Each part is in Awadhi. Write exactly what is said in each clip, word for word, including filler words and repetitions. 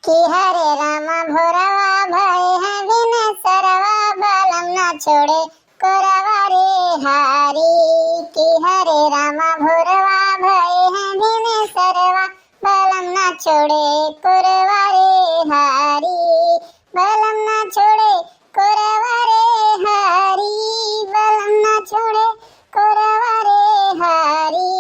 कि हरे रामा भोरवा भए हैं भिनसरवा, बलम ना छोड़े कोरवा रे हारी। कि हरे रामा भोरवा भए हैं भिनसरवा, बलम ना छोड़े कोरवा रे हारी। बलम ना छोड़े कोरवा रे हारी, बलम ना छोड़े कोरवा रे हारी।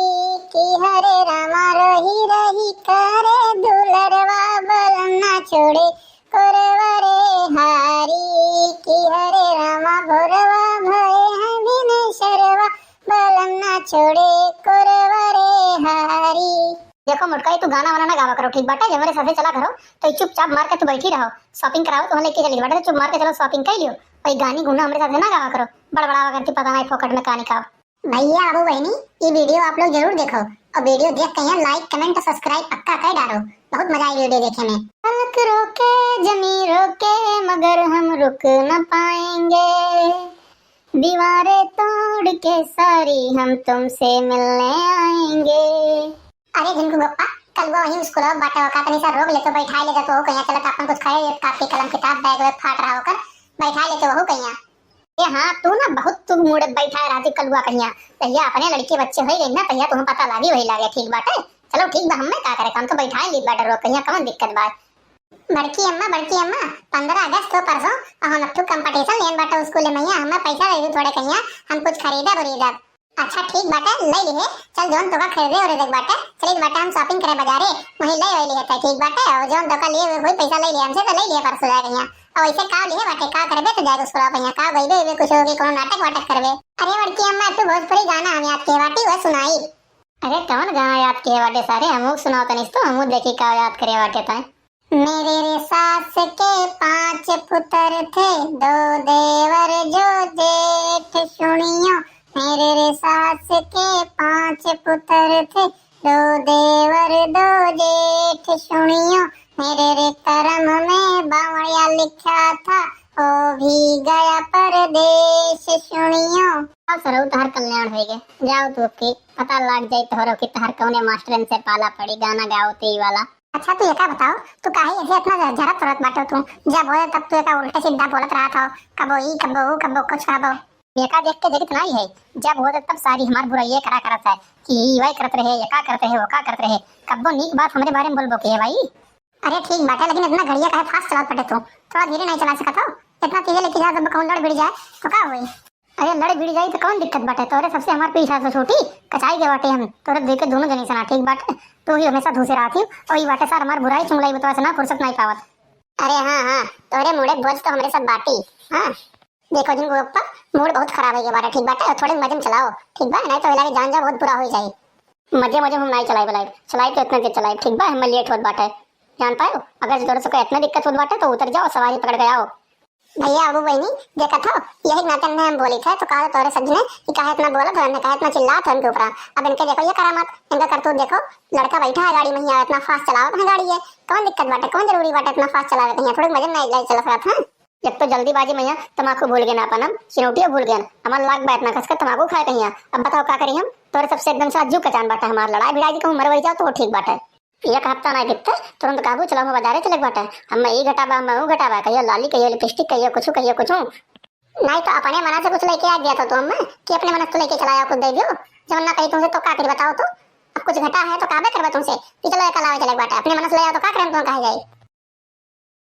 कि हरे रामा रही रही करे दुलरवा, बलम ना छोड़े कोरवा रे हारी। कि हरे रामा भोरवा भए हैं भिनसरवा, बलम ना छोड़े कोरवा रे हारी। देखो मोटका, ई तू गाना वाना ना गावा करो, ठीक बाटे? जब हमरे साथे चला करो तो ई चुपचाप मार के तू बैठी रहो, shopping कराओ, तो हम लेके चली बाटे, तो चुप मार के चलो shopping कर लियो, और ई गानी गुना हमरे साथे ना गावा करो, बड़बड़ावा करती पता नहीं फोकट में कहानी खाओ। भैया बाबू बहनी, ई video आप लोग जरूर देखो और video देख के यहाँ like, comment और subscribe पक्का कर डालो, बहुत मजा आई video देखे में। पलक रोके जमी रोके मगर हम रुक न पाएंगे, दीवारें तोड़ के सारी हम तुमसे मिलने आएंगे। अरे झिनकू बप्पा, कलुआ वहीं स्कूल बाटे, ओका तनी सा रोक लेतो, बैठाए लेतो वहू कहिया, चलत अपन कुछ खाए, कापी कलम किताब बैग वैग फाट रहा होकर, बैठाए लेतो वहू कहिया। ए हाँ, तू ना बहुत तू मूड़ बैठाए रहती कलुआ कहिया, तहिया अपने लड़के बच्चे होई गई ना, तहिया तुम्हें पता लागी वही लागे, ठीक बाटे। चलो ठीक बा, हमें का करे, हम तो बैठाए ली बाटे रोक कहिया, कौन दिक्कत बा? बड़की अम्मा, बड़की अम्मा, पन्द्रह अगस्त हो परसों, और हम एक ठो competition लेन बाटे स्कूल में, हमें पैसा दे दू थोड़े कहिया, हम कुछ खरीदब उरीदब। अच्छा ठीक बाटे, ले लिहे, चल जौन तोका खरीदे उरीदे के बाटे, चलित बाटे हम shopping करे बाजारे, वहीं ले वही लिहे तय, ठीक बाटे, और जौन तोका लिए हुए कोई पैसा ले लिहे हमसे तो ले लिहे परसों जाए कहिया, और वैसे का लिहे बाटे, का करबे तो जाए स्कूल कहिया, का गईबे हुए कुछ होगी, कोनो नाटक वाटक करबे। अरे बड़की अम्मा, तू भोजपुरी गाना हम याद किहे बाटी, वह सुनाई। अरे कौन गाना याद किहे बाटे सारे, हमू सुनाओ तनिस तो, हमू देखी का याद करे बाटे तय। मेरे रे सास के पांच पुत्र थे, दो देवर जो जेठ सुनियो। मेरे रे सास के पांच पुत्र थे, दो देवर दो जेठ सुनियो। मेरे रे करम में बावड़िया लिखा था, वो भी गया परदेश सुनियो। अब सरऊ तोहर कल्याण होइगे, जाओ तू अब की पता लाग जाई तोहरो कि तोहर कौने मास्टरन से पाला पड़ी गाना गाओ ती वाला। अच्छा तू एका बताओ, तू काहे ऐसे इतना झ-, झरत झरत बाटो तू? जब होए तब तू एका उल्टे सीधा बोलत रहत हो, कबो ई, कबो ऊ, कबो कुछ, कबो। एका देख के जरित नाई है, जब होए तब सारी हमार बुराइये करा करत है कि ई वाई करत रहे, एका करत रहे, ओका करत रहे, कब्बो नीक बात हमरे बारे में बोलबो के है भाई? अरे ठीक बाटे, लेकिन इतना गड़िया काहे fast चलावत बाटे तू? थोड़ा धीरे नाई चला सकत हो? इतना तेज लेके जा, जब कहूँ लड़ भिड़ जाए तो का होई? अरे लड़ भिड़ जाई तो कौन दिक्कत बाटे? तोरे सबसे हमार पीछा से छोटी कचाई के बाटे हम। तोरे देखे दोनों जनी सना ठीक बाटे, तू ही हमेशा धूसे रहत ही। और ई बाटे सार हमार बुराई चुंगलाई बतवा से ना फुर्सत नाई पावत। अरे हाँ, हाँ, तोरे मुड़े बोझ तो हमरे सब बाटी। हाँ, देखो जिनको ऊपर मूड बहुत खराब है ये बाटे, ठीक बाटे? और थोड़े मजे में चलाओ, ठीक बा? नाई तो इलाके जान जा बहुत बुरा हो जाई। मजे मजे में हम नाई चलाई बलाई, चलाई तो इतना तेज चलाई, ठीक बा? हमें लेट होत बाटे, जान पायो। अगर तोरे से कोई इतना दिक्कत होत बाटे तो उतर जाओ, सवारी पकड़ के आओ। भैया, बाबू, बहिनी, देखत हो, यही नाते में हम बोलित है, तो कहा तोरे सब जने कि काहे इतना बोलत हो, काहे इतना चिल्लात हो इनके ऊपर। अब इनके देखो ये करामत, इनका करतूत देखो, लड़का बैठा है गाड़ी में ही, इतना fast चलावत है गाड़ी ये, कौन दिक्कत बाटे, कौन जरूरी बाटे इतना fast चलावे के? यहाँ थोड़े मजे में नहीं चला सकत हैं। एक तो जल्दीबाजी में यहाँ तमाकू भूल गए ना अपन, हम चिनौटिया भूल गए, हमार लाग बा इतना खसकर तमाकू खाए कहिया। अब बताओ का करी हम, तोरे सबसे एकदम से अज्जू का जान बाटे हमार, लड़ाई भिड़ाई जी कहूँ मरवाई जाओ तो ठीक बाटे। एक हफ्ता ना बीतते, तुरंत काबू चलाओ, हम बाजारे चले के बाटे। हम ई घटाबा, हम ऊ घटाबा, कहियो लाली, कहियो लिपस्टिक, कहियो कुछू, कहियो कुछू। नहीं तो अपने मना से कुछ लेके आ गया था तू हमें, कि अपने मना से तू लेके चला आओ, कुछ दे दियो। जब ना कही तुमसे तो का करी बताओ तो? अब कुछ घटा है तो काबे करबा तुमसे? कि चलो एक लावे चले के बाटे, अपने मना से ले आओ तो का करें तुम कहे जाए?